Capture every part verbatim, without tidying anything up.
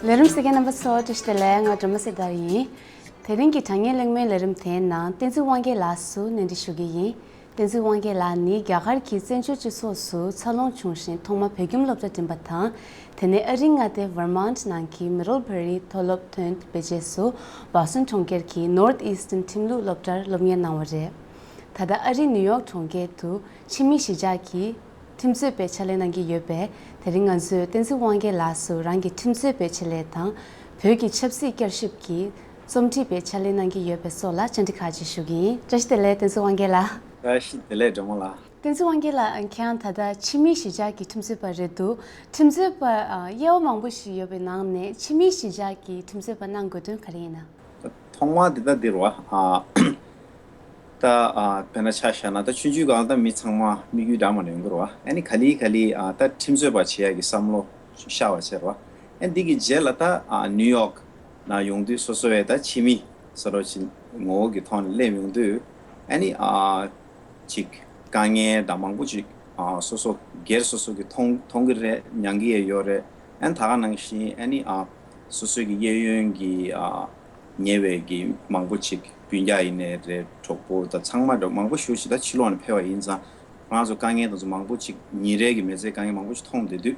ལས་རིམ་གསན་མཁན་རྣམ་པ་ཚོ་བཀྲ་ཤིས་བདེ་ལེགས། ང་སྒྲོལ་མ་སེ་དར་ཡིན། དེ་རིང་གི་དྲ་བརྙན་གླེང་མོལ་ལས་རིམ་དེའི་ནང་བསྟན་འཛིན་དབང་རྒྱལ་ལགས་སུ་གནས་འདྲི་ཞུ་གི་ཡིན། བསྟན་འཛིན་དབང་རྒྱལ་ལགས་ནི་རྒྱ་གར་གྱི་བཙན་བྱོལ་སྤྱི་ཚོགས་སུ་འཚར་ལོངས་བྱུང་ཞིང་ཐོག་མར་བོད་ཁྱིམ་སློབ་གྲྭ་འགྲིམས་པ་དང་། དེ་ནས་ཨ་རིའི་མངའ་སྡེ་ཝར་མོན་ཊི་ནང་གི་མི་རོལ་བོད་རིགས་མཐོ་སློབ་ཐོན་པའི་རྗེས་སུ་བྷོ་སི་ཊོན་གྲོང་ཁྱེར་གྱི་Northeastern ཁྲིམས་ལུགས་སློབ་གྲྭར་སློབ་གཉེར་གནང་བ་རེད། ད་ལྟ་ཨ་རིའི་ནིའུ་ཡོག་གྲོང་ཁྱེར་དུ་ཕྱི་མི་གཞིས་ཆགས་ཀྱི་ཁྲིམས་རྩོད་པའི་ཕྱག་ལས་གནང་གི་ཡོད་པས། དེ་རིང་ང་ཚོས་བསྟན་འཛིན་དབང་རྒྱལ་ལགས་སུ་རང་གི་ཁྲིམས་རྩོད་པའི་ཆེད་ལས་དང་། བོད་ཀྱི་ཆབ་སྲིད་བསྐྱར་ཞིབ་ཀྱི་རྩོམ་སྒྲིག་པའི་ཕྱག་ལས་གནང་གི་ཡོད་པ་སོགས་ལ་བཅར་འདྲི་ཁག་ཅིག་ཞུ་གི་ཡིན། བཀྲ་ཤིས་བདེ་ལེགས། བསྟན་འཛིན་དབང་རྒྱལ་ལགས། བཀྲ་ཤིས་བདེ་ལེགས། སྒྲོལ་མ་ལགས། བསྟན་འཛིན་དབང་རྒྱལ་ལགས། ཁྱེད་རང་ད་ལྟ་ཕྱི་མི་གཞིས་ཆགས་ཀྱི་ཁྲིམས་རྩོད་པ་རེད་འདུག་ཁྲིམས་རྩོད་པ་ཨ་དབྱེ་བ་མང་པོ་ཞིག་ཡོད་པའི་ནང་ནས་ཕྱི་མི་གཞིས་ཆགས་ཀྱི་ཁྲིམས་རྩོད་པ་གནང་དགོས་དོན་ག་རེ་ཡིན་ན། ཐོག་མར་འདི་ལྟར་འདིར་བ། ཨ། ད་ཨ་དཔེར་ན་ཆ་བཞག་ན་ད་ཆུང་ཆུང་སྒང་ལ་ད་མི་ཚང་མ་དམིགས་ཡུལ་འདྲ་མ་ནས་ཡོང་གི་རེད་བ། ཨ་ནི་ག་ལེ་ག་ལེ་ཨ་ད་ཁྲིམས་རྩོད་པ་བྱེད་ཡག་གི་བསམ་བློ་ཤར་བ་བྱས་རེད་བ། ཨ་འདི་གི་རྗེས་ལ་ད་ཨ་ནིའུ་ཡོག་ན་ཡོང་དུས་སོ་སོ་བས་ད་ཕྱི་མི་ས་རོ་ཅིག་ངོ་བོ་གི་ཐོག་ནས་སླེབས་ཡོང་དུས། ཨ་ནི་ཨ་ཅིག་དཀའ་ངལ་དང་མང་པོ་ཅིག་ཨ་སོ་སོ་སྒེར་སོ་སོ་གི་མཐོང་མཐོང་གི་རེད། མྱང་གི་ཡོད་རེད། ཨ་ནི་ད་ག་ནང་བཞིན་ཨ་ནི་ཨ་སོ་སོ་གི་གཡས་གཡོན་གྱི་ཨ་ཉེ་བའི་གི་མང་པོ་ཅིག་སྤུན་ཀྱག་ཡིན་ནའི་རེད། གྲོགས་པོ་དང་ཚང་མ་འདྲ་མང་པོ་ཞེ་ཅིག་ད་ཕྱི་ལོགས་ནས་ཕེབས་པ་ཡིན་ཙང་། ང་ཚོ་དཀའ་ངལ་དེ་ཚོ་མང་པོ་ཅིག་ཉིན་རེ་གི་མི་ཚེའི་དཀའ་ངལ་མང་པོ་ཅིག་མཐོང་བསྡད་དུས།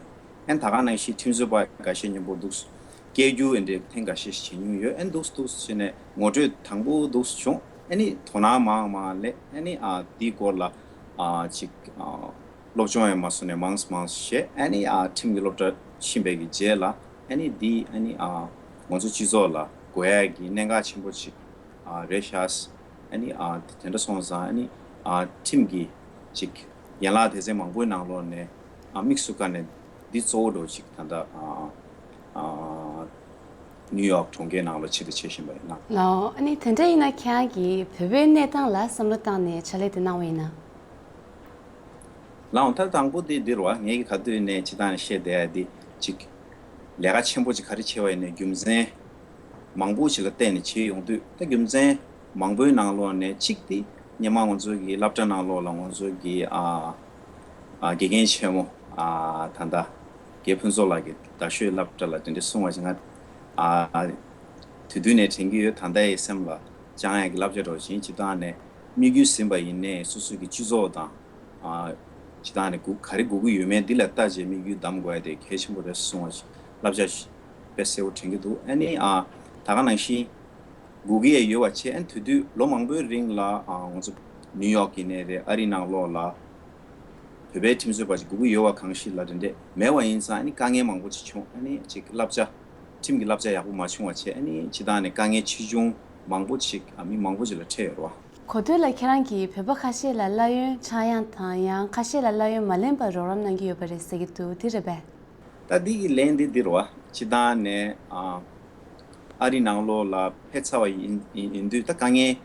ཨ་ནི་ད་ག་ནང་བཞིན་ཁྲིམས་རྩོད་པ་འགའ་ཤས་མཉམ་པོ་འདུག་སྐད་སྒྱུར་འདི་འདྲའི་ཐེངས་འགའ་ཤས་ཤིག་བྱེད་མྱོང་ཡོད། ཨ་ནི་འདུག་འདུག་བྱས་ནས་ངོ་སྤྲོད་དང་པོ་འདུག་བྱུང་། ཨ་ནི་དོ་སྣང་མང་མང་སླེབས། ཨ་ནི་ཨ་འདིའི་སྐོར་ལ་ཨ་ཅིག་ཨ་སློབ་སྦྱོང་ཡང་མང་སོང་ནས་མང་མང་བྱས། ཨ་ནི་ཨ་ཁྲིམས་ཀྱི་སློབ་གྲྭ་ཕྱིན་པའི་གི་རྗེས་ལ། ཨ་ནི་འདི་ཨ་ནི་ཨ་ང་ཚོ་སྤྱི་ཚོགས་ལ་དགོས་ཡ་གི་གནད་འགག་ཆེན་པོ་ཅིག་ཨ་རེད་ཤག་ཨ་ནི་ཨ་དེ་འདྲ་སོང་ཙང་། ཨ་ནི་ཨ་ཁྲིམས་ཀྱི་ཅིག་ཡན་ལག་སྡེ་ཚན་མང་པོའི་ནང་ལོགས་ནས་ཨ་དམིགས་སུ་བཀར་ནས་འདི་གཙོ་བོ་འདྲ་བོ་ཅིག་ད་ལྟ་ཨ་ཨ་ནིའུ་ཡོག་གྲོང་ཁྱེར་ནང་ལ་ཆེད་དུ་བྱེད་བཞིན་པ་ཡིན་ལགས། ལའོ། ཨ་ནི་དེ་འདྲ་ཡིན་ན་ཁྱེད་རང་གིས་བོད་པའི་གནས་སྟངས་ལ་བསམ་བློ་བཏང་ནས་ཕྱག་ལས་དེ་གནང་བ་ཡིན་ན། ལའོ། ད་དང་པོ་དེ་འདིར་བ། ངས་ཀྱི་ག་དུས་ནས་ཅི་ལྟར་ནས་བཤད་བསྡད་ཡ་དེ་ཅིག་ལས་ཀ་ཆེན་པོ་ཅིག་ག་རེ་བྱས་པ་ཡིན་ནའི་རྒྱུ་མཚན་མང་པོ་ཞིག་ལ་བརྟེན་ནས་བྱེད་ཡོང་དུས། ད་རྒྱུ་མཚན་མང་པོའི་ནང་ལོགས་ནས་གཅིག་དེ། སྔོན་མ་ང་ཚོ་གི་སློབ་གྲྭ་ནང་ལོགས་ལ་ང་ཚོ་གི་ཨ་ཨ་དགེ་རྒན་ཆེན་མོ་ཨ་ད་ལྟ་རྒན་ཕུན་ཚོགས་ལགས་ཀྱིས་རྡ་ཤོད་སློབ་གྲྭ་ལ་དེ་འདྲ་གསུང་བ་ཞིག་ང་ཨ་དེ་དུས་ནས་དྲན་གྱི་ཡོད། ད་ལྟ་ཡི་སེམས་ལ་བཅངས་ཡ་གི་བསླབ་བྱ་འདྲ་བོ་ཞིག་ཡིན། སྤྱིར་བཏང་ནས་དམིགས་ཡུལ་ཟིན་པ་ཡིན་ནའི་སོ་སོ་གི་སྤྱི་ཚོགས་དང་། ཨ་སྤྱིར་བཏང་ནས་དགོས་ག་རེ་དགོས་ཀྱི་ཡོད་མེད་འདི་ལ་བལྟས་བྱས་དམིགས་ཡུལ་བདམས་དགོས་ཡ་དེ་གལ་ཆེན་པོ་རེད་གསུང་བ་ཞིག་བསླབ་བྱ་ཞིག་དཔེ་གསལ་པོ་དྲན་གྱི་འདུག་ཨ་ནི་ཨ་ད་ག་ནང་བཞིན་དགོས་ཀྱི་ཡོད་པ་བྱས། ཨ་ནི་དེ་དུས་ལོ་མང་པོའི་རིང་ལ་ཨ་ང་ཚོ་ནིའུ་ཡོག་ཡིན་ནའི་རེད། ཨ་རིའི་ནང་ལོགས་ལ་བོད་པའི་ཁྲིམས་རྩོད་པ་ཅིག་དགོས་ཀྱི་ཡོད་པ་གང་ཞིག་ལ་དེ་འདྲས་མེད་པ་ཡིན་ཙང་། ཨ་ནི་དཀའ་ངལ་མང་པོ་ཅིག་བྱུང་། ཨ་ནི་ཅིག་བསླབ་བྱ་ཁྲིམས་ཀྱི་བསླབ་བྱ་ཡག་པོ་མ་བྱུང་བ་བྱས། ཨ་ནི་སྤྱིར་བཏང་ནས་དཀའ་ངལ་ཆེ་ཆུང་མང་པོ་ཅིག་ཨ་མི་མང་པོ་ཅིག་ལ་འཕྲད་ཡོད་རེད་བ། གོ་ཐོས་ལ་ཁྱེད་རང་གིས་བོད་པ་ཁ་ཤས་ལ་གླ་ཡོན་ཆག་ཡང་དང་། ཡང་ཁ་ཤས་ལ་གླ་ཡོན་མ་ལེན་པར་རོགས་རམ་གནང་གི་ཡོད་པ་རེད་ཟེར་གྱི་འདུག་འདི་རེད་པས། ད་འདི་གི་ལན་འདི་འདི་རེད་བ། སྤྱིར་བཏང་ནས་ཨ་ཨ་རི་ནང་ལོགས་ལ་ཕེབས་ཚར་བ་ཡིན་ཡིན་ཡིན་དུས། ད་དཀའ་ངལ་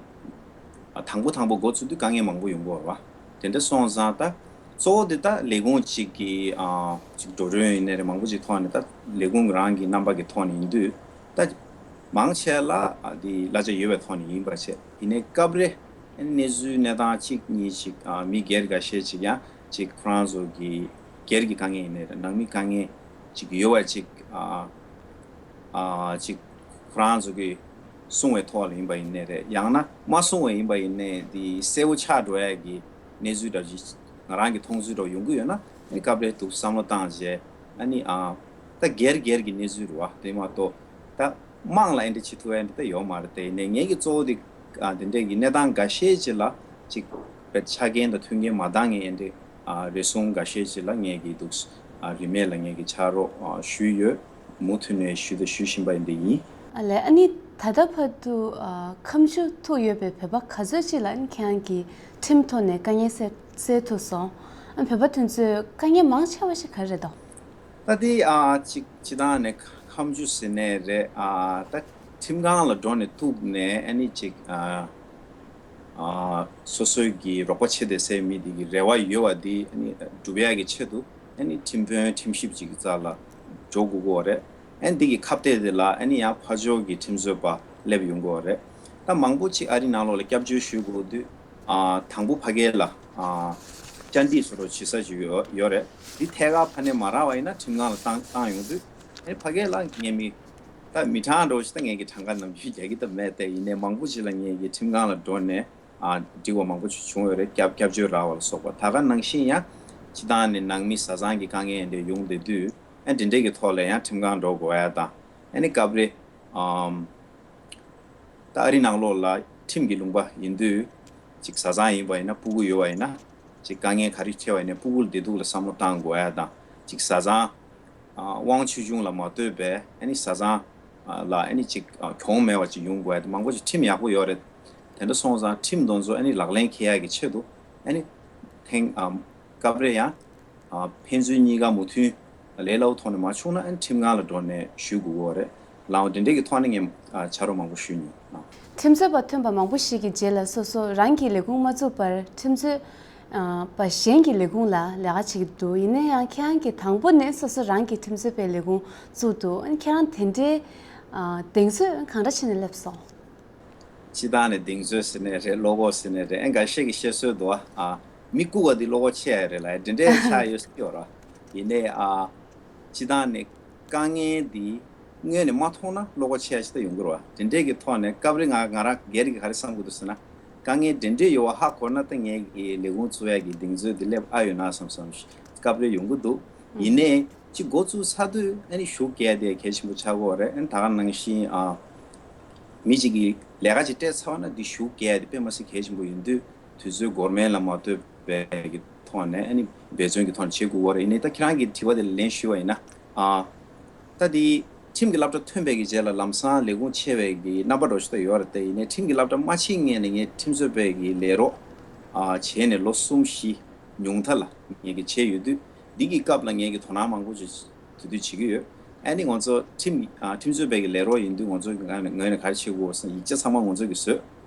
ཨ་དང་པོ་དང་པོ་འགོ་ཚུགས་དུས་དཀའ་ངལ་མང་པོ་ཡོང་གི་ཡོད་རེད་བ། དེ་འདྲ་སོང་ཙང་ད་གཙོ་བོ་དེ་ད་ལས་ཁུངས་གཅིག་གི་ཨ་ཅིག་འགྲོ་གྲོན་ཡིན་ནའི་རེད། མང་པོ་ཅིག་ཐོག་ནས་ད་ལས་ཁུངས་རང་གི་རྣམ་པ་གི་ཐོག་ནས་ཡིན་དུས། ད་མང་ཆེ་ལ་ཨ་འདི་གླ་ཆ་ཡོད་པའི་ཐོག་ནས་ཡིན་པ་བྱས། ཡིན་ནའི་སྐབས་རེ་གནས་ཚུལ་གནས་སྟངས་གཅིག་གཉིས་ཅིག་ཨ་མི་སྒེར་འགའ་ཤས་ཅིག་ཡང་ཅིག་ཁོ་རང་ཚོ་གི་སྒེར་གྱི་དཀའ་ངལ་ཡིན་ནའི་རེད། ནང་མི་དཀའ་ངལ་ཅིག་ཡོད་པ་ཅིག་ཨ་ཨ་ཅིག་ཁོ་རང་ཚོ་གི་གསུང་བའི་ཐོག་ལ་ཡིན་པ་ཡིན་ནའི་རེད། ཡང་ན་མ་གསུང་བ་ཡིན་པ་ཡིན་ནའི་འདི་གསལ་པོ་ཆགས་འགྲོ་ཡ་གི་གནས་ཚུལ་འདྲ་ཅིག་ང་རང་གི་མཐོང་ཚུལ་འདྲ་ཡོང་གི་ཡོད་ན། ཨ་ནི་སྐབས་རེ་འདུག་བསམ་བློ་བཏང་རྗེས། ཨ་ནི་ཨ་ད་སྒེར་སྒེར་གྱི་གནས་ཚུལ་རེད་བ། དེ་མ་གཏོགས་ད་དམངས་ལ་ཨེ་འདྲ་བྱེད་ཐུབ་ཡ་འདི་ད་ཡོད་མ་རེད། དེ་ནས་ངེད་ཀྱི་གཙོ་བོ་དེ་ཨ་དེ་འདྲས་ཀྱི་གནས་སྟངས་འགའ་ཤས་ཅིག་ལ་ཅིག་པའི་ཆ་རྐྱེན་དང་མཐུན་རྐྱེན་མ་འདང་ངེས་ཨེ་འདྲས་ཨ་རེ་ཟུང་འགའ་ཤས་ཅིག་ལ་ངེད་ཀྱི་འདུག་ཨ་རིན་མེད་ལ་ངེད་ཀྱི་ཕྱག་རོགས་ཨ་ཞུས་ཡོད། མུ་མཐུད་ནས་ཞུས་དང་ཞུ་བཞིན་པ་ཡིན་པ་ཡིན། ཨ་ལས། ཨ་ནི་ད་ལྟ་བར་དུ་ཨ་ཁ་མཆུ་ཐུག་ཡོད་པའི་བོད་པ་ག་ཚོད་ཅིག་ལ་ཨ་ནི་ཁྱེད་རང་གིས་ཁྲིམས་ཐོག་ནས་དཀའ་ངལ་སེལ་སེལ་ཐུབ་སོང་། ཨ་བོད་པ་དེ་ཚོའི་དཀའ་ངལ་མང་ཆེ་བ་ཞིག་ག་རེ་རེད་དོ། ད་དེ་ཨ་ཅིག་སྤྱིར་བཏང་ནས་ཁ་མཆུ་ཟེར་ནའི་རེད། ཨ་ད་ཁྲིམས་ཁང་ལ་འགྲོ་ནས་ཐུག་ནས་ཨ་ནི་ཅིག་ཨ་ཨ་སོ་སོའི་གི་རོགས་པ་བྱེད་བསྡད་སའི་མི་དེ་གི་རེ་བ་ཡོད་པ་དེ་ཨ་ནི་སྒྲུབ་ཡག་གི་ཆེད་དུ་ཨ་ནི་ཁྲིམས་དཔོན་ཁྲིམས་ཞིབ་ཅིག་གི་རྩ་ལ་འགྲོ་དགོས་ཀྱི་ཡོད་རེད། ཨ་ནི་འདི་གི་ཁ་གཏད་དེ་ལ་ཨ་ནི་ཡང་ཕར་ཕྱོགས་ཀྱི་ཁྲིམས་རྩོད་པ་སླེབས་ཡོང་གི་ཡོད་རེད། ད་མང་པོ་ཅིག་ཨ་རི་ནང་ལོགས་ལ་སྐྱབས་བཅོལ་ཞུ་དགོས་དུས། ཨ་དང་པོ་ཕ་གི་ལ་ཨ་བཅར་འདྲི་བཟོ་འདྲ་བྱེད་ས་ཞིག་ཡོད་ཡོད་རེད། འདི་ཐད་ཀར་ཕ་ནས་མ་རག་པ་ཡིན་ན་ཁྲིམས་ཁང་ལ་བཏང་བཏང་ཡོང་དུས། ཨ་ནི་ཕ་གི་ལ་ངས་མི་ ད་མི་གྲངས་འགྲོ་ཞིག་ད་ངས་ཀྱི་གྲངས་ཀ་ནམ་རྒྱུན་རྒྱག་གི་ད་མེད་དེ། ཡིན་ནའི་མང་པོ་ཞིག་ལ་ངས་ཀྱི་ཁྲིམས་ཁང་ལ་འགྲོ་ནས་ཨ་འགྲིག་པ་མང་པོ་ཞིག་བྱུང་ཡོད་རེད། སྐྱབས་སྐྱབས་བཅོལ་རག་པ་ལ་སོགས་པ། ད་ག་ནང་བཞིན་ཡང་སྤྱི་བཏང་ནས་ནང་མི་བཟའ་ཚང་གི་དཀའ་ངལ་འདི་ཡོང་བསྡད་དུས་ཨ་འདི་འདྲས་ཀྱི་ཐོག་ལ་ཡང་ཁྲིམས་ཁང་འགྲོ་དགོས་ཡ་དང་། ཨ་ནི་སྐབས་རེ་ཨམ། ད་ཨ་རི་ནང་ལོགས་ལ་ཁྲིམས་ཀྱི་ལུང་པ་ཡིན་དུས་ཅིག་བཟའ་ཚང་ཡིན་པ་ཡིན་ན་སྤུ་གུ་ཡོད་པ་ཡིན་ན་ཅིག་དཀའ་ངལ་ག་རེ་འཕྲད་པ་ཡིན་ན་སྤུ་གུ་ལ་བདེ་སྡུག་ལ་བསམ་བློ་བཏང་དགོས་ཡ་དང་། ཅིག་བཟའ་ཚང་ཨ་དབང་ཆེ་ཆུང་ལ་མ་ལྟོས་པའི་ཨ་ནི་བཟའ་ཚང་ཨ་ལ་ཨ་ནི་ཅིག་ཨ་གྱོང་མེད་པ་ཅིག་ཡོང་དགོས་ཡ་དེ་མང་པོ་ཅིག་ཁྲིམས་ཡག་པོ་ཡོད་རེད། དེ་འདྲ་སོང་ཙང་ཁྲིམས་དེ་ཚོ་ཨ་ནི་ལག་ལེན་འཁེལ་ཡ་གི་ཆེད་དུ་ཨ་ནི་ཐེངས་ཨ་སྐབས་རེ་ཡང་ཨ་ཕན་ཚུན་གཉིས་ཀ་མོས་མཐུན་ལས་སླ་པོ་ཐོག་ནས་མ་བྱུང་ན་ཨ་ནི་ཁྲིམས་ཁང་ལ་འགྲོ་ནས་ཞུ་དགོས་ཀྱི་ཡོད་རེད། ལའང་དེ་འདྲའི་གི་ཐོག་ནས་ངས་ཨ་ཕྱག་རོགས་མང་པོ་ཞུས་མྱོང་། ཁྲིམས་རྩོད་པ་ཐོན་པ་མང་པོ་ཞིག་གི་རྗེས་ལ་སོ་སོ་རང་གི་ལས་ཁུངས་མ་བཙུགས་པར་ཁྲིམས་རྩོད་ཨ་པ་གཞན་གྱི་ལས་ཁུངས་ལ་ལས་ཀ་བྱེད་ཀྱི་འདུག་ཡིན་ན་ཡང་ཁྱེད་རང་གིས་དང་པོ་ནས་སོ་སོ་རང་གི་ཁྲིམས་རྩོད་པའི་ལས་ཁུངས་བཙུགས་འདུག་ཨ་ནི་ཁྱེད་རང་དེ་འདྲའི་ཨ་གདེང་ཚོད་གང་འདྲ་བྱས་ནས་སླེབས་སོང་། སྤྱི་བཏང་ནས་གདེང་ཚོད་ཟེར་ནའི་རེད། བློ་ཁོག་ཟེར་ནའི་རེད། ཨེ་འགའ་ཤས་ཀྱིས་བཤད་སྲོལ་འདུག་ཨ། མི་ལྐུགས་པ་འདི་བློ་ཁོག་ཆེ་ཡ་རེད་ལ། དེ་འདྲའི་ཆགས་ཡོད་སྲིད་ཡོད་ར། ཡིན་ནའི་ཨ། སྤྱི་བཏང་ནས་དཀའ་ངལ་འདི་སྔོན་ནས་མ་མཐོང་ན་བློ་ཁོག་ཆེ་ཡ་ཞིག་ད་ཡོང་གི་རེད་བ། དེ་འདྲའི་གི་ཐོག་ནས་སྐབས་རེ་ང་ང་རང་སྒེར་གྱི་ག་རེ་བསམ་གྱི་འདུག་ཟེར་ན། དཀའ་ངལ་དེ་འདྲའི་ཡོད་པ་ཧ་གོ་ན་ད་ངས་ཀྱི་ལས་ཁུངས་བཙུགས་ཡ་གི་གདེང་ཚོད་འདི་སླེབས་ཨ་ཡོད་ན་བསམ་བསམ་སྐབས་རེ་ཡོང་གི་འདུག་ཡིན་ནའི་ཅིག་འགོ་བཙུགས་ཚར་དུས་ཨ་ནི་ཞུགས་རྒྱག་དེ་གལ་ཆེན་པོ་ཆགས་ཀྱི་ཡོད་རེད། ཨ་ནི་ད་ག་ནང་བཞིན་ཨ། མི་གཅིག་གིས་ལས་ཀ་ཅིག་སྤྲད་ཚར་བ་ན་འདི་ཞུགས་རྒྱག་དེ་དཔེ་མ་སྲིད་གལ་ཆེན་པོ་ཡིན་དུས་དུས་ཚོད་འགོར་མེད་ལ་མ་ལྟོས་པའི་གི་ཐོག་ནས་ཨ་ནི་འབད་བརྩོན་གྱི་ཐོག་ནས་བྱེད་དགོས་ཀྱི་ཡོད་རེད། ཡིན་ནའི་ད་ཁྱེད་རང་གི་དྲི་བ་དེ་ལ་ལན་ཞུས་པ་ཡིན་ན་ཨ། ད་འདི་ཁྲིམས་ཀྱི་སློབ་གྲྭ་ཐོན་པའི་གི་རྗེས་ལ་ལམ་སང་ལས་ཁུངས་ཕྱེ་བའི་གི་རྣམ་པ་འདྲ་ཞིག་ད་ཡོད་རེད་དེ། ཡིན་ནའི་ཁྲིམས་ཀྱི་སློབ་གྲྭ་མ་ཕྱེ་སྔོན་ནས་ངས་ཁྲིམས་རྩོད་པའི་གི་ལས་རོགས་ཨ་བྱས་ནས་ལོ་གསུམ་བཞི་ཉུང་མཐའ་ལ་ངས་གི་བྱས་ཡོད་དུས། འདི་གི་སྐབས་ལ་ངས་ཀྱི་དོ་སྣང་མང་པོ་ཞིག་དེ་དུས་བྱེད་ཀྱི་ཡོད། ཨ་ནི་ང་ཚོ་ཁྲིམས་ཨ་ཁྲིམས་རྩོད་པའི་གི་ལས་རོགས་ཡིན་དུས་ང་ཚོ་གི་ངོས་ནས་ངོས་ནས་ག་རེ་བྱེད་དགོས་ཟེར་ན་ཡིག་ཆ་ཚང་མ་ང་ཚོ་གི་བཟོས།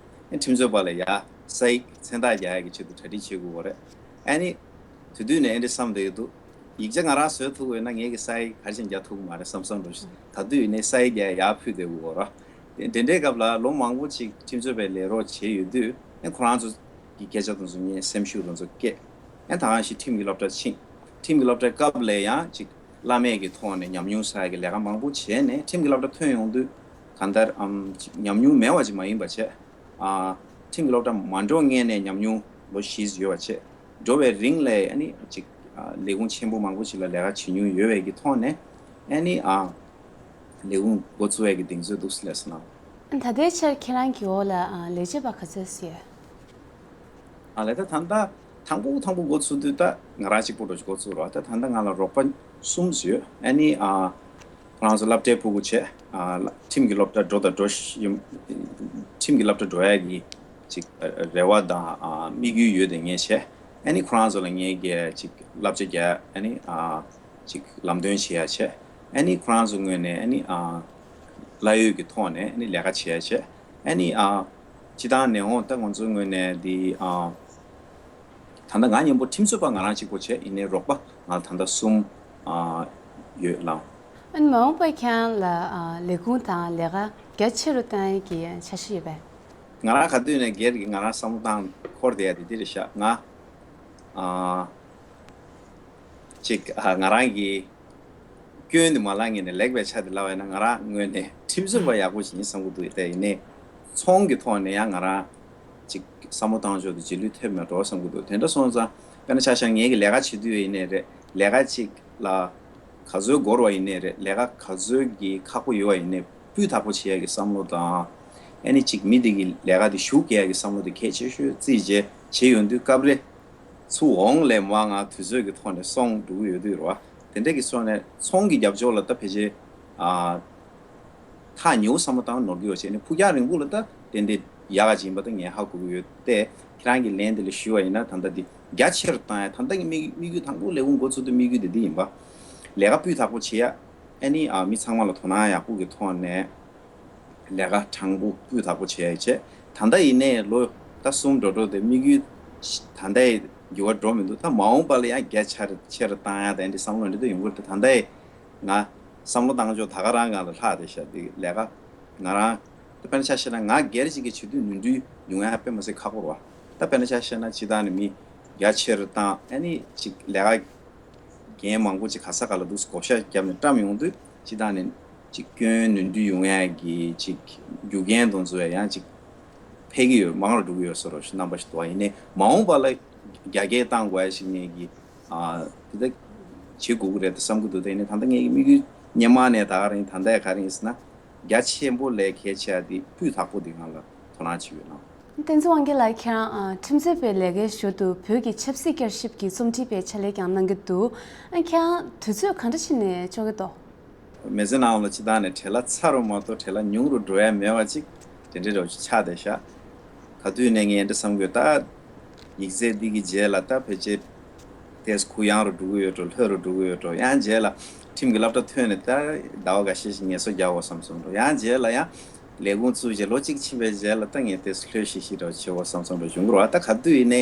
ཨ་ཁྲིམས་རྩོད་པ་ལ་ཡ་ས་ཡིག་མཚན་རྟགས་རྒྱག་ཡ་གི་ཆེད་དུ་གྲ་སྒྲིག་བྱེད་དགོས་པ་རེད། ཨ་ནི་དེ་དུས་ནས་ཨ་འདྲ་བསམ་བསྡད་ཀྱི་འདུག་ཡིག་ཆ་ང་རང་བཟོས་ཐུབ་ཀྱི་ཡོད་ན་ངས་ཀྱི་ས་ཡིག་ག་རེ་བྱས་ནས་རྒྱག་ཐུབ་ཀྱི་མ་རེད་བསམ་བསམ་འདྲ་ཞིག་ག་དུས་ཡིན་ནའི་ས་ཡིག་རྒྱག་ཡ་ཡར་ཕུལ་བསྡད་དགོས་པ་རེད། དེ་དེ་འདྲའི་སྐབས་ལ་ལོ་མང་པོ་ཅིག་ཁྲིམས་རྩོད་པའི་ལས་རོགས་བྱས་ཡོད་དུས་ཨ་ཁོ་རང་ཚོ་གི་སྐད་ཆ་དེ་ཚོ་ངས་སེམས་ཤུགས་དེ་ཚོ་སྐྱེས། ཨ་ད་གང་ཞིག་ཁྲིམས་ཀྱི་སློབ་གྲྭ་ཕྱིན། ཁྲིམས་ཀྱི་སློབ་གྲྭའི་སྐབས་ལ་ཡང་ཅིག་བླ་མེད་ཀྱི་ཐོག་ནས་ཉམས་མྱོང་བསགས་ཀྱི་ལས་ཀ་མང་པོ་བྱས་ནས་ཁྲིམས་ཀྱི་སློབ་གྲྭ་ཐོན་ཡོང་དུས་གང་ལྟར་ཨམ་ཅིག་ཉམས་མྱོང་མེད་པ་ཅིག་མ་ཡིན་པ་བྱས། ཨ་ཁྲིམས་ཀྱི་སློབ་གྲྭ་མ་འགྲོ་སྔོན་ནས་ཉམས་མྱོང་ལོ་བཞི་ཙམ་ཡོད་པ་བྱས། འགྲོ་བའི་རིང་ལ་ཨ་ནི་ཅིག་ཨ་ལས་ཁུངས་ཆེན་པོ་མང་པོ་ཞིག་ལ་ལས་ཀ་བྱེད་མྱོང་ཡོད་པའི་གི་ཐོག་ནས་ཨ་ནི་ཨ་ལས་ཁུངས་འགོ་བཙུགས་ཡས་ཀྱི་གདེང་ཚོད་འདུག་ཟེར་ལབ་སོང་ན། ད་ལྟའི་ཆར་ཁྱེད་རང་གི་འོག་ལ་ཨ་ལས་བྱེད་པ་ག་ཚོད་ཙམ་ཡོད། ཨ་ལས་ད་ད་ལྟ་དང་པོ་དང་པོ་འགོ་ཚུགས་དུས་ད་ང་རང་གཅིག་པོ་འགྲོ་འགོ་ཚུགས་རོགས། ད་ད་ལྟ་ང་ལ་རོགས་པ་གསུམ་ཙམ་ཡོད། ཨ་ནི་ཨ་ཁོ་རང་ཚོ་སློབ་གྲྭའི་ཕྲུ་གུ་བྱས། ཨ་ཁྲིམས་ཀྱི་སློབ་གྲྭ་འགྲོ་དང་འགྲོ་བཞིན། ཁྲིམས་ཀྱི་སློབ་གྲྭ་འགྲོ་ཡ་གི་ཅིག་རེ་བ་དང་ཨ་དམིགས་ཡུལ་ཡོད་དེ་ངས་བྱས། ཨ་ནི་ཁོ་རང་ཚོ་ལ་ངས་ཀྱི་ཅིག་བསླབ་བྱ་རྒྱག་ཨ་ནི་ཨ་ཅིག་ལམ་སྟོན་བྱེད་ཡ་བྱས། ཨ་ནི་ཁོ་རང་ཚོ་ངོས་ནས་ཨ་ནི་ཨ་གླ་ཡོད་ཀྱི་ཐོག་ནས་ཨ་ནི་ལས་ཀ་བྱེད་ཡ་བྱས། ཨ་ནི་ཨ་སྤྱི་བཏང་ནས་འོང་ད་ང་ཚོའི་ངོས་ནས་འདི་ཨ་ད་ལྟ་ང་མཉམ་པོ་ཁྲིམས་རྩོད་པ་ང་རང་གཅིག་པོ་བྱས། ཡིན་ནའི་རོགས་པ་ང་ལ་ད་ལྟ་གསུམ་ཨ་ཡོད་ལགས། ཨ་ནི་མ་འོངས་པར་ཁྱེད་རང་ལ་ཨ་ལས་ཁུངས་དང་ལས་ཀ་རྒྱ་ཆེ་རུ་བཏང་ཡས་ཀྱི་འཆར་གཞི་ཡོད་པས། ང་རང་ག་དུས་ནས་སྒེར་གྱི་ང་རང་བསམ་བློ་བཏང་འཁོར་བསྡད་ཡ་དེ་འདི་རེད་ཤག་ང་ཨ་ཅིག་ཨ་ང་རང་གི་སྐྱོན་དེ་མ་ལབ་སྔོན་ནས་ལེགས་པའི་ཆ་དེ་ལབ་པ་ཡིན་ན། ང་རང་ངོས་ནས་ཁྲིམས་རྩོད་པ་ཡག་པོ་ཞིག་ཡིན་བསམ་གྱི་འདུག་དེ་ཡིན་ནའི་ཚོང་གི་ཐོག་ནས་ཡང་ང་རང་ཅིག་བསམ་བློ་བཏང་ཕྱོགས་དེ་རྗེས་ལུས་ཐེབས་མེད་འགྲོ་བསམ་གྱི་འདུག་དེ་འདྲ་སོང་ཙང་དཔེར་ན་ཆ་བཞག་ངེད་ཀྱི་ལས་ཀ་བྱེད་དུས་ཡིན་ནའི་རེད། ལས་ཀ་ཅིག་ལ་ག་ཚོད་འགོར་བ་ཡིན་ནའི་རེད། ལས་ཀ་ག་ཚོད་ཀྱི་ཁག་པོ་ཡོད་པ་ཡིན་ནའི་སྤུས་དག་པོ་བྱེད་ཡ་གི་བསམ་བློ་དང་། ཨ་ནི་ཅིག་མི་དེ་གི་ལས་ཀ་དེ་ཞུགས་རྒྱག་ཡ་གི་བསམ་བློ་དེ་གལ་ཆེ་ཤོས་བརྩིས་བྱས་བྱེད་ཡོང་དུས་སྐབས་རེ་ཚུར་འོང་ལས་མ་ང་དུས་ཚོད་ཀྱི་ཐོག་ནས་སོང་འགྲོ་གི་ཡོད་དུས་རེད་བ། དེ་འདྲ་གི་སོང་ནས་ཚོང་གི་རྒྱབ་ཕྱོགས་ལ་ད་ཕལ་ཆེར་ཨ་ཐག་ཉེ་བོ་བསམ་བློ་བཏང་ནོར་གི་ཡོད་བྱས་ནས་ཕུགས་རྒྱང་རིང་པོ་ལ་ད་ཏན་ཏན་ཡག་ག་ཅིག་ཡིན་པ་ད་ངས་ཧ་གོ་གི་ཡོད་དེ། ཁྱེད་རང་གི་ལན་དེ་ལ་ཞུས་པ་ཡིན་ན་ད་ལྟ་འདི་རྒྱ་ཆེ་རུ་བཏང་ཡ། ད་ལྟ་གི་དམིགས་དམིགས་ཡུལ་དང་པོ་ལས་ཁུངས་འགོ་ཚུགས་དུས་དམིགས་ཡུལ་དེ་འདི་ཡིན་པ། ལས་ཀ་སྤུས་དག་པོ་བྱེད་ཡ། ཨ་ནི་ཨ་མི་ཚང་མ་ལ་དོ་སྣང་ཡག་པོ་གི་ཐོག་ནས་ལས་ཀ་དྲང་པོ་སྤུས་དག་པོ་བྱེད་ཡ་བྱས། ད་ལྟ་ཡིན་ནའི་ལོ་ད་གསུམ་འགྲོ་འགྲོ་དེ་དམིགས་ཡུལ་ད་ལྟའི་འགྱུར་བ་འགྲོ་མི་འདུག་ད་མ་འོངས་པ་ལ་ཡང་རྒྱ་ཆེ་རུ་ཆེ་རུ་བཏང་ཡ་དང་འདི་བསམ་བློ་འདི་ད་ཡོང་གི་རེད། ད་ལྟའི་ང་བསམ་བློ་བཏང་ཕྱོགས་ད་ག་རང་ང་ལ་ལྷག་བསྡད་ཤག་འདི་ལས་ཀ་ང་རང་ད་དཔེར་ན་ཆ་བཞག་ན་ང་སྒེར་གཅིག་གི་བྱེད་དུས་ནོར་འཁྲུལ་ཡོང་ཡ་དཔེ་མ་སྲིད་ཁག་པོ་རེད་བ། ད་དཔེར་ན་ཆ་བཞག་ན་སྤྱི་བཏང་ནས་མི་རྒྱ་ཆེ་རུ་བཏང་ཨ་ནི་ཅིག་ལས་ཀ་འགན་མང་པོ་ཅིག་ག་ས་ག་ལ་འདུག་བགོ་བཤའ་བརྒྱབ་ནས་བཀྲམ་ཡོང་དུས་སྤྱི་བཏང་ནས་ ཅིག་སྐྱོན་ནོར་འཁྲུལ་ཡོང་ཡ་གི་ཅིག་རྒྱུ་རྐྱེན་དེ་ཚོ་ཡང་ཅིག་འཕེལ་གྱི་ཡོད། མང་རུ་འགྲོ་གི་ཡོད་བཟོ་འདྲ་ཞིག་རྣམ་པ་ཞིག་འདུག་པ། ཡིན་ནའི་མ་འོངས་པ་ལ་རྒྱ་སྐྱེད་གཏང་དགོས་ཡ་ཞིག་ངེད་ཀྱིས་ཨ་དེ་འདྲ་བྱེད་དགོས་ཀྱི་རེད་དེ་བསམ་གྱི་འདུག་དེ་ཡིན་ནའི་ད་ལྟ་ངེད་ཀྱི་དམིགས་ཡུལ་སྔོན་མ་ནས་ད་ག་རང་ཡིན། ད་ལྟ་ཡང་ག་རེ་ཡིན་ཟེར་ན། རྒྱ་ཆེན་པོ་ལས་གལ་ཆེ་བ་དེ་སྤུས་དག་པོ་དེ་སྒང་ལ་དོ་སྣང་བྱེད་ཡོད་ལགས། བསྟན་འཛིན་དབང་རྒྱལ་ལགས། ཁྱེད་རང་ཨ་ཁྲིམས་རྩོད་པའི་ལས་ཀའི་ཞོར་དུ་བོད་ཀྱི་ཆབ་སྲིད་བསྐྱར་ཞིབ་ཀྱི་རྩོམ་སྒྲིག་པའི་ཕྱག་ལས་ཀྱང་གནང་གི་འདུག་ཨ་ཁྱེད་རང་དུས་ཚོད་ག་འདྲ་བྱས་ནས་འཁྱོལ་གྱི་འདུག་མི་ཚེ་ནང་ལ་སྤྱིར་བཏང་ནས་བྲེལ་བ་ཚ་རུ་མ་གཏོགས་བྲེལ་བ་ཉུང་རུ་འགྲོ་ཡ་མེད་པ་ཅིག་དེ་འདྲའི་འདྲ་བོ་ཅིག་ཆགས་བསྡད་ཤག་ག་དུས་ནས་ངས་འདི་བསམ་དགོས་ད། ཡིག་ཚད་འདི་གི་རྗེས་ལ་ད་ཕལ་ཆེར་ཏོག་ཙམ་གུ་ཡངས་རུ་འགྲོ་གི་ཡོད་འགྲོ། ལྷོད་རུ་འགྲོ་གི་ཡོད་འགྲོ། ཡང་རྗེས་ལ་ཁྲིམས་ཀྱི་སློབ་གྲྭ་ཐོན་ནས་ད་ཟླ་བ་འགའ་ཤས་ཤིག་ངལ་གསོ་རྒྱག་དགོས་བསམ་སོང་འགྲོ། ཡང་རྗེས་ལ་ཡང་ལས་ཁུངས་བཙུགས་རྗེས་ལོ་གཅིག་ཕྱིན་པའི་རྗེས་ལ་ད་ངས་ཏོག་ཙམ་ལྷོད་ཤིག་ཤིག་འདྲ་བོ་བྱེད་དགོས་བསམ་སོང་འགྲོ་བྱུང་གི་རེད་པ། ད་ག་དུས་ཡིན་ནའི་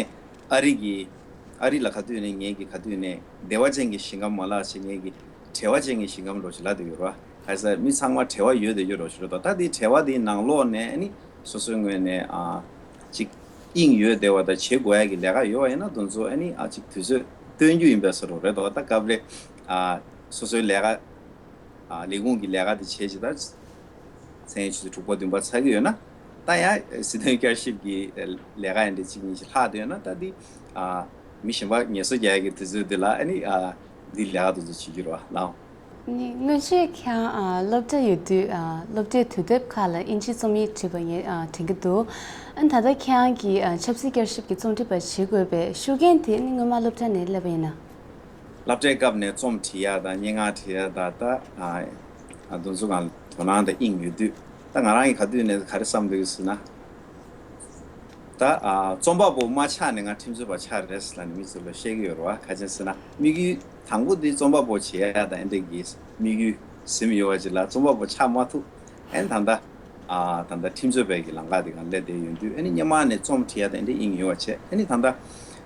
ཨ་རི་གི་ཨ་རི་ལ་ག་དུས་ཡིན་ནའི་ངེད་ཀྱི་ག་དུས་ཡིན་ནའི་བདེ་བ་ཅན་གྱི་ཞིང་ཁམས་མ་ལབ་བྱས་ངེད་ཀྱི་བྲེལ་བ་ཅན་གྱི་ཞིང་ཁམས་འདྲ་བོ་ཞིག་ལབ་བསྡད་ཡོད་རེད་པ། ག་རེ་ཟེར་མི་ཚང་མ་བྲེལ་བ་ཡོད་བསྡད་ཡོད་འདྲ་བོ་ཞིག་རེད་དོ། ད་དེ་བྲེལ་བ་དེའི་ནང་ལོགས་ནས་ཨ་ནི་སོ་སོའི་ངོས་ནས་ཨ་ཅིག་དབྱིངས་ཡོད་བསྡད་པ་དང་བྱེད་དགོས་ཡ་གི་ལས་ཀ་ཡོད་པ་ཡིན་ན་དེ་ཚོ་ཨ་ནི་ཨ་ཅིག་དུས་ཚོད་སྟོན་རྒྱུ་ཡིན་པའི་བཟོ་འདྲ་རེད་དོ། ད་སྐབས་རེ་ཨ་སོ་སོའི་ལས་ཀ་ཨ་ལས་ཁུངས་ཀྱི་ལས་ཀ་དེ་བྱས་ཅིག་ད་མཚན་ཆུ་ཚོད་དྲུག་པ་བདུན་པ་ཚར་གྱི་ཡོད་ན་ད་ཡང་སྲིད་དོན་བསྐྱར་ཞིབ་ཀྱི་ལས་ཀ་ཡང་འདྲ་གཅིག་གཉིས་ཤིག་ལྷག་བསྡད་ཡོད་ན་ད་འདི་ཨ་མི་གཞན་པ་ངལ་གསོ་རྒྱག་ཡ་གི་དུས་ཚོད་འདི་ལ་ཨ་ནི་ཨ་འདི་ལས་ཀ་དེ་ཚོ་བྱེད་རྒྱུ་རེད་པ་ལགས། ནི་སྔོན་ཆད་ཁྱེད་རང་ཨ་སློབ་གྲྭ་ཡོད་དུས་ཨ་སློབ་གྲྭའི་དུས་དེབ་ཁག་ལ་དབྱིན་ཇིའི་རྩོམ་ཡིག་བྲིས་པ་ངས་ཨ་དྲན་གྱི་འདུག་ཨ་ད་ལྟ་ཁྱེད་རང་གིས་ཨ་ཆབ་སྲིད་བསྐྱར་ཞིབ་ཀྱི་རྩོམ་སྒྲིག་པ་བྱེད་དགོས་པའི་ཤུགས་རྐྱེན་དེ་ནི་སྔོན་མ་སློབ་གྲྭ་ནས་སླེབས་པ་ཡིན་ན། སློབ་གྲྭའི་སྐབས་ནས་རྩོམ་བྲིས་ཡ་དང་སྙན་ངག་བྲིས་ཡ་དང་ད་ཨ་ཨ་དེ་ཚོ་སྒང་ལ་དོ་སྣང་དང་དབྱིངས་ཡོད་དུས་ད་ང་རང་གིས་ག་དུས་ནས་ག་རེ་བསམ་འདུག་ཟེར་ན། ད་ཨ་རྩོམ་པ་པོ་མ་ཆགས་ནས་ང་ཁྲིམས་རྩོད་པ་ཆགས་རེད་ཟེར་ལབ་ནས་མི་ཚོ་ལ་བཤད་ཀྱི་ཡོད་རེད་པ། ག་ཅི་ཟེར་ན་དམིགས་ཡུལ་དང་པོ་དེ་རྩོམ་པ་པོ་བྱེད་ཡ་དང་ཨེ་འདྲ་གི་དམིགས་ཡུལ་ཟིན་ཡོད་པ་ཅིག་ལ་རྩོམ་པ་པོ་ཆགས་མ་ཐུབ། ཨ་ནི་ད་ལྟ་ཨ་ད་ལྟ་ཁྲིམས་རྩོད་པའི་གི་ལམ་ཁ་དེ་སྒང་སླེབས་བསྡད་ཡོད་དུས་ཨ་ནི་སྔོན་མ་ནས་རྩོམ་བྲིས་ཡ་དང་ཨེ་འདྲ་དབྱིངས་ཡོད་པ་བྱས། ཨ་ནི་ད་ལྟ་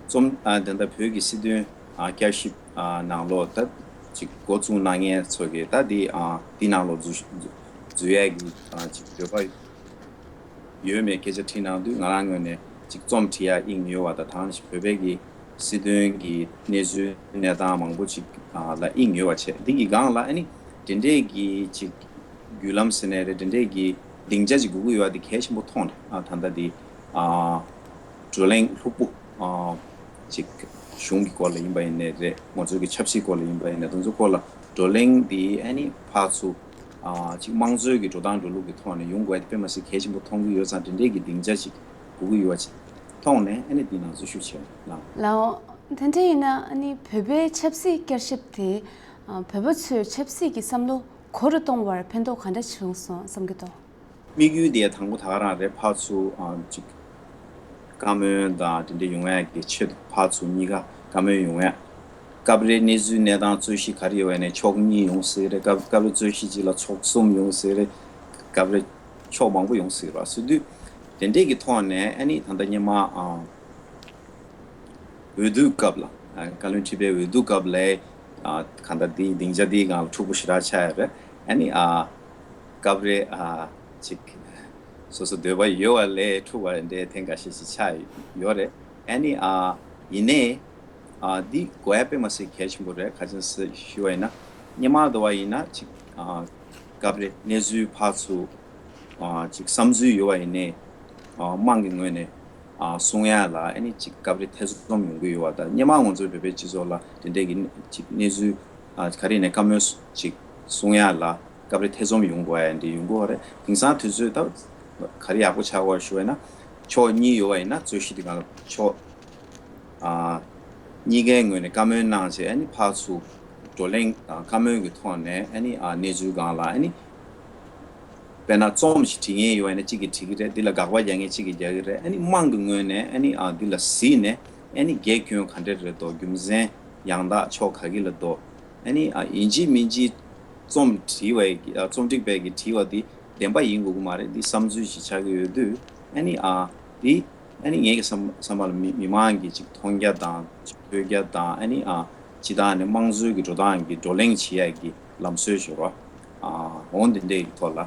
རྩོམ་ཨ་ད་ལྟ་བོད་ཀྱི་སྲིད་དོན་ཨ་བསྐྱར་ཞིབ་ཨ་ནང་ལོགས་ད་ཅིག་འགོ་བཙུགས་གནང་མཁན་ཚོ་གིས་ད་འདི་ཨ་འདི་ནང་ལོགས་འཛུལ་འཛུལ་ཡ་གི་ཨ་ཅིག་འདོད་པ་ཡོད་མེད་སྐད་ཆ་དྲིས་གནང་དུས་ང་རང་ངོས་ནས་ཅིག་རྩོམ་བྲིས་ཡ་དབྱིངས་ཡོད་པ་དང་། ད་ག་ནང་བཞིན་བོད་པའི་གི་སྲིད་དོན་གྱི་གནས་ཚུལ་གནས་སྟངས་མང་པོ་ཅིག་ཨ་ལ་དབྱིངས་ཡོད་པ་བྱས། འདི་གི་སྒང་ལ་ཨ་ནི་དེ་འདྲས་ཀྱི་ཅིག་བརྒྱུད་ལམ་ཟེར་ནའི་རེད། དེ་འདྲས་ཀྱི་སྡིངས་ཆ་ཅིག་དགོས་ཀྱི་ཡོད་པ་དེ་གལ་ཆེན་པོ་མཐོང་ནས་ཨ་ད་ལྟ་འདི་ཨ་བགྲོ་གླེང་ལྷུག་པོ་ཨ་ཅིག་གཞུང་གི་སྐོར་ལ་ཡིན་པ་ཡིན་ནའི་རེད། ང་ཚོའི་གི་ཆབ་སྲིད་སྐོར་ལ་ཡིན་པ་ཡིན་ནའི་དེ་ཚོའི་སྐོར་ལ་བགྲོ་གླེང་འདི་ཨ་ནི་ཕར་ཚུར་ཨ་ཅིག་དམངས་གཙོའི་གི་འགྲོ་སྟངས་འགྲོ་ལུགས་ཀྱི་ཐོག་ནས་ཡོང་དགོས་ཡ་དེ་དཔེ་མ་སྲིད་གལ་ཆེན་པོ་མཐོང་གི་ཡོད་ཙང་དེ་འདྲའི་གི་སྡིངས་ཆ་ཅིག་དགོས་ཀྱི་ཡོད་པ་ཅིག་མཐོང་ནས་ཨ་ནི་འདི་ནང་ཚུད་ཞུ་བྱས་ལགས། ལའོ། དེ་འདྲ་ཡིན་ན་ཨ་ནི་བོད་པའི་ཆབ་སྲིད་བསྐྱར་ཞིབ་དེ་ཨ་བོད་པ་ཚོའི་ཆབ་སྲིད་ཀྱི་བསམ་བློ་གོ་རུ་གཏོང་བར་ཕན་ཐོགས་ག་འདྲ་བྱུང་སོང་བསམ་གྱི་འདུག་དམིགས་ཡུལ་དེ་དང་པོ་ད་ག་རང་རེད། ཕར་ཚུར་ཨ་ཅིག་བཀའ་མོལ་དང་དེ་འདྲ་ཡོང་ཡ་གི་ཆེད་དུ་ཕར་ཚུར་གཉིས་ཀ་བཀའ་མོལ་ཡོང་ཡ། སྐབས་རེ་གནས་ཚུལ་གནས་སྟངས་རྩོད་གཞི་ག་རེ་ཡོད་པ་ནས་ཕྱོགས་གཉིས་ཡོང་སྲིད་རེད། སྐབས་སྐབས་རེ་རྩོད་གཞི་གཅིག་ལ་ཕྱོགས་གསུམ་ཡོང་སྲིད་རེད། སྐབས་རེ་ཕྱོགས་མང་པོ་ཡོང་སྲིད་རེད་ཟེར་དུས་དེ་འདྲས་ཀྱི་ཐོག་ནས་ཨ་ནི་ད་ལྟ་སྔོན་མ་ཨ། འོས་བསྡུ་སྐབས་ལ། ཨ། བཀའ་བློན་ཁྲི་པའི་འོས་བསྡུ་སྐབས་ལ། ཨ། གང་ལྟར་འདིའི་སྡིངས་ཆ་འདིའི་སྒང་ལ་འཁྲུག་པོ་ཞེ་དྲག་ཆགས་ཡོད་རེད། ཨ་ནི། ཨ། སྐབས་རེ། ཨ། ཅིག་སོ་སོ་འདོད་པ་ཡོད་པ་ལས་འཁྲུག་པ་འདྲའི་ཐེངས་འགའ་ཤས་ཤིག་ཆགས་ཡོད་རེད། ཨ་ནི། ཨ། ཡིན་ནའི། ཨ། འདི་དགོས་ཡ་དཔེ་མ་སྲིད་གལ་ཆེན་པོ་རེད། ག་ཅི་ཟེར་ཞུ་བ་ཡིན་ན། སྔོན་མ་འདྲ་བ་ཡིན་ན་ཅིག་ཨ། སྐབས་རེ་གནས་ཚུལ་ཕར་ཚུར། ཨ། ཅིག་བསམ་ཚུལ་ཡོད་པ་ཡིན་ནའི། ཨ། དམངས་ཀྱི་ངོས་ནས། ཨ། གསུང་ཡ་ལ་ཨ་ནི་ཅིག་སྐབས་རེ་ཐེ་ཚོམ་ཡོང་གི་ཡོད་པ་དང་། སྔོན་མ་ང་ཚོའི་བོད་པའི་སྤྱི་ཚོགས་ལ་དེ་འདྲའི་གི་ཅིག་གནས་ཚུལ། ཨ། ག་རེ་ཡིན་ནའི་བཀའ་མོལ་ཅིག་གསུང་ཡ་ལ་སྐབས་རེ་ཐེ་ཚོམ་ཡོང་དགོས་ཡ་འདི་ཡོང་གི་ཡོད་རེད། དེང་སང་དུས་ཚོད་ད་ག་རེ་ཡག་པོ་ཆགས་ཡོད་ཞུ་བ་ཡིན་ན། ཕྱོགས་གཉིས་ཡོད་པ་ཡིན་ན་རྩོད་གཞི་དེ་སྒང་ལ་ཕྱོགས། ཨ། གཉིས་ཀའི་ངོས་ནས་བཀའ་མོལ་གནང་བྱས། ཨ་ནི་ཕར་ཚུར་བགྲོ་གླེང་དང་བཀའ་མོལ་གྱི་ཐོག་ནས། ཨ་ནི། ཨ། གནས་ཚུལ་སྒང་ལ། ཨ་ནི། དཔེར་ན་རྩོམ་ཞིག་བྲིས་མཁན་ཡོད་པ་ཡིན་ན་གཅིག་གིས་བྲིས་ཀྱི་རེད། འདི་ལ་དགག་པ་རྒྱག་མཁན་གཅིག་གིས་རྒྱག་གི་རེད། ཨ་ནི་དམངས་ཀྱི་ངོས་ནས། ཨ་ནི། ཨ། འདི་ལ་གཟིགས་ནས། ཨ་ནི་དགེ་སྐྱོན་ག་འདྲ་རེད་འདུག་རྒྱུ་མཚན་ཡང་དག་ཕྱོགས་ག་གི་ལ་འདུག་ཨ་ནི། ཨ། ཡིན་གཅིག་མིན་གཅིག་རྩོམ་བྲིས་པའི་གི། ཨ། རྩོམ་སྒྲིག་པའི་གི་བྲིས་པ་འདི་བདེན་པ་ཡིན་དགོས་ཀྱི་མ་རེད། འདི་བསམ་ཚུལ་ཞིག་ཆགས་ཀྱི་ཡོད་དུས། ཨ་ནི། ཨ། འདི། ཨ་ནི་ངེད་ཀྱི་བསམ་བསམ་པ་ལ་མི་མི་མང་གི་ཅིག་མཐོང་རྒྱ་དང་ཅིག་ཐོས་རྒྱ་དང་། ཨ་ནི། ཨ། སྤྱིར་བཏང་ནས་དམངས་གཙོའི་གི་འགྲོ་སྟངས་ཀྱི་བགྲོ་གླེང་བྱེད་ཡ་གི་ལམ་སྲོལ་ཞིག་རེད། ཨ། འོ་འདི་འདྲའི་གི་ཐོག་ལ།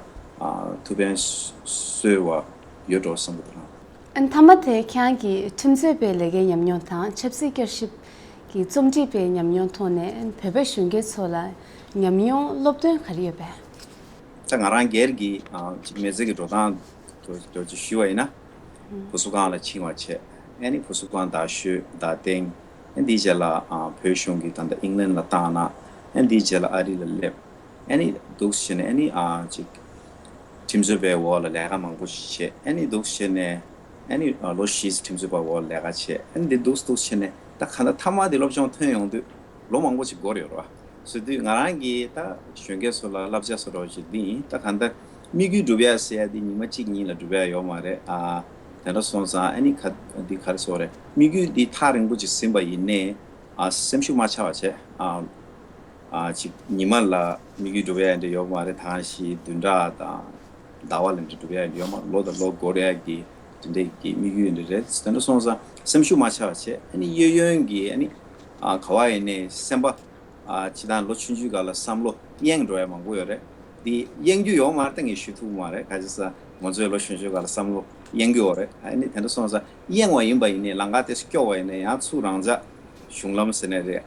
ཨ། ཐུགས་ཕན་གསོས་པ་ཡོད་འགྲོ་བསམ་གྱི་འདུག་ལགས། ཨ། མཐའ་མ་དེ་ཁྱེད་རང་གི་ཁྲིམས་རྩོད་པའི་ལས་ཀའི་ཉམས་མྱོང་དང་ཆབ་སྲིད་བསྐྱར་ཞིབ་ཀྱི་རྩོམ་སྒྲིག་པའི་ཉམས་མྱོང་ཐོག་ནས་བོད་པའི་གཞོན་སྐྱེས་ཚོ་ལ་ཉམས་མྱོང་སློབ་སྟོན་ག་རེ་ཡོད་པས། ད་ང་རང་སྒེར་གྱི་ཅིག་མི་ཚེ་གི་འགྲོ་སྟངས་དུ་དུ་ཅིག་ཞུ་བ་ཡིན་ན། བུ་གསོ་ཁང་ལ་ཕྱིན་པ་བྱས། ཨ་ནི་བུ་གསོ་ཁང་རྡ་ཤོད་རྡ་སྟེང་། ཨ་ནི་དེའི་རྗེས་ལ་བོད་གཞུང་གི་ད་ལྟ་ཨིང་ལན་ལ་བཏང་ན། ཨ་ནི་དེའི་རྗེས་ལ་ཨ་རི་ལ་སླེབས། ཨ་ནི་འདུག་བྱས་ནས་ཨ་ནི་ཅིག་ཁྲིམས་རྩོད་པའི་འོག་ལ་ལས་ཀ་མང་པོ་ཞིག་བྱས། ཨ་ནི་འདུག་བྱས་ནས་ཨ་ནི་ལོ་བཞི་ཁྲིམས་རྩོད་པ་འོག་ལ་ལས་ཀ་བྱས། ཨ་ནི་འདི་འདུག་འདུག་བྱས་ནས་ད་ག་ད་མཐའ་མ་དེ་སློབ་སྦྱོང་ཐོན་ཡོང་དུས་ལོ་མང་པོ་ཞིག་འགོར་ཡོད་རེད་བ། བཟོ་དུས་ང་རང་གིས་ད་གཞོན་སྐྱེས་ཚོ་ལ་བསླབ་བྱ་བཟོ་འདྲ་ཞིག་འདི་ཡིན། ད་གང་ལྟར་དམིགས་ཡུལ་འགྲུབ་ཡ་ཟེར་ཡ་འདི་ཉི་མ་གཅིག་གཉིས་ལ་འགྲུབ་ཡ་ཡོད་མ་རེད། ཨ། དེ་འདྲ་སོང་ཙང་ཨ་ནི་ག་འདི་ག་རེ་ཟེར་དགོས་རེད། དམིགས་ཡུལ་འདི་ཐག་རིང་པོ་ཅིག་ཟིན་པ་ཡིན་ནའི། ཨ། སེམས་ཤུགས་མ་ཆག་པ་བྱས། ཨ། ཨ། ཅིག་ཉི་མ་ལ་དམིགས་ཡུལ་འགྲུབ་ཡ་འདྲ་ཡོད་མ་རེད། ད་ག་ནང་བཞིན་བདུན་ཕྲག་དང་ཟླ་བ་ལ་འདྲ་འགྲུབ་ཡ་འདྲ་ཡོད་མ་རེད། ལོ་དང་ལོ་འགོར་ཡ་གི་དེ་འདྲའི་གི་དམིགས་ཡུལ་འདྲ་རེད། དེ་འདྲ་སོང་ཙང་སེམས་ཤུགས་མ་ཆག་པ་བྱས། ཨ་ནི་གཡས་གཡོན་གྱི་ཨ་ནི། ཨ། ག་བ་ཡིན་ནའི་སེམས་པ། ཨ། སྤྱིར་བཏང་ལོ་ཆུང་ཆུང་སྒང་ལ་བསམ་བློ་གཡེང་འགྲོ་ཡ་མང་པོ་ཡོད་རེད། འདི་གཡེང་རྒྱུ་ཡོད་མ་རེད། ད་ངས་ཞུ་ཐུབ་མ་རེད། ག་ཅི་ཟེར་ན་ང་ཚོའི་ལོ་ཆུང་ཆུང་སྒང་ལ་བསམ་བློ་གཡེང་རྒྱུ་ཡོད་རེད། ཨ་ནི་དེ་འདྲ་སོང་ཙང་གཡེང་བ་ཡིན་པ་ཡིན་ནའི་ལམ་ཁ་དེ་སྐྱོ་བ་ཡིན་ནའི་ཡང་ཚུར་རང་འཇགས། གཞུང་ལམ་ཟེར་ནའི་རེད།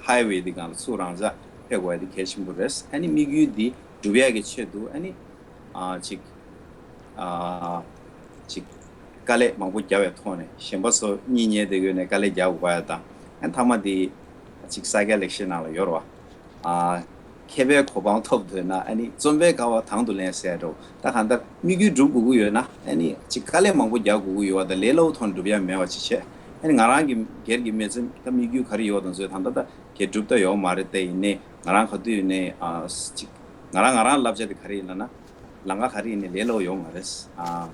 ཧའི་ཝེ་འདི་སྒང་ལ་ཚུར་རང་འཇགས་ཕེབས་དགོས་ཡ་འདི་གལ་ཆེན་པོ་རེད། ཨ་ནི་དམིགས་ཡུལ་འདི་འགྲུབ་ཡ་གི་ཆེད་དུ་ཨ་ནི། ཨ། ཅིག་ཨ། ཅིག་དཀའ་ལས་མང་པོ་བརྒྱབ་པའི་ཐོག་ནས་གཞན་པ་ཚོ་གཉིད་ཉལ་བསྡད་དགོས་ནས་དཀའ་ལས་རྒྱག་དགོས་པ་ཡ་དང་། ཨ། མཐའ་མ་དེ་ཅིག་ས་སྐྱ་ལེགས་བཤད་ནང་ལ་ཡོད་རེད་བ། ཨ། མཁས་པའི་གོ་འཕང་ཐོབ་འདོད་ན་ཨ་ནི་རྩོམ་པའི་དཀའ་བ་དང་དུ་ལེན་ཟེར་འདྲ་བོ། ད་གང་ལྟར་དམིགས་ཡུལ་འགྲུབ་དགོས་ཀྱི་ཡོད་ན་ཨ་ནི་ཅིག་དཀའ་ལས་མང་པོ་རྒྱག་དགོས་ཀྱི་ཡོད་པ་དང་། ལས་སླ་བོ་ཐོག་ནས་འགྲུབ་ཡ་མེད་པ་ཅིག་བྱས། ཨ་ནི་ང་རང་གི་སྒེར་གྱི་མི་ཚེ་ད་དམིགས་ཡུལ་ག་རེ་ཡོད་དང་ཚོས་ད་ལྟ་ད་གས་གྲུབ་ད་ཡོད་མ་རེད། དེ་ཡིན་ནའི་ང་རང་ག་དུས་ཡིན་ནའི། ཨ། ཅིག་ང་རང་ང་རང་བསླབ་བྱ་དེ་ག་རེ་ཡིན་ལབ་ན། ལམ་ཁ་ག་རེ་ཡིན་ནའི་ལས་སླ་བོ་ཡོད་མ་རེད། ཨ།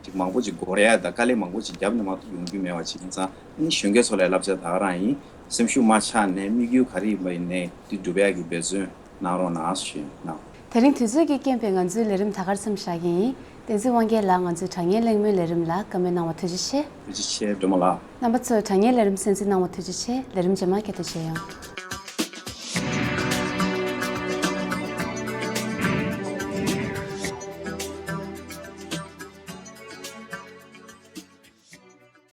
ཅིག་མང་པོ་ཅིག་འགོར་ཡ་དང་དཀའ་ལས་མང་པོ་ཅིག་བརྒྱབ་ནས་མ་གཏོགས་ཡོང་རྒྱུ་མེད་པ་ཅིག་ཡིན་ཙང་། ཨ་ནི་གཞོན་སྐྱེས་ཚོ་ལ་བསླབ་བྱ་ད་ག་རང་ཡིན། སེམས་ཤུགས་མ་ཆག་ནས་དམིགས་ཡུལ་ག་རེ་ཡིན་པ་ཡིན་ནའི་དེ་འགྲུབ་ཡ་གི་འབད་བརྩོན་གནང་རོགས་གནང་ཞུ་ཡིན། གནང་། དེ་རིང་དུས་ཚོད་ཀྱི་རྐྱེན་པས་ང་ཚོའི་ལས་རིམ་ད་གར་མཚམས་བཞག་གི་ཡིན། བསྟན་འཛིན་དབང་རྒྱལ་ལགས། ང་ཚོའི་དྲ་བརྙན་གླེང་མོལ་ལས་རིམ་ལ་བཀའ་མོལ་གནང་བ་ཐུགས་རྗེ་ཆེ། ཐུགས་རྗེ་ཆེ་སྒྲོལ་མ་ལགས། རྣམ་པ་ཚོས་དྲ་བརྙན་ལས་རིམ་གསན་གཟིགས་གནང་བ་ཐུགས་རྗེ་ཆེ། ལས་རིམ་རྗེས་མར་བསྐྱར་དུ་མཇལ་ཡོང་།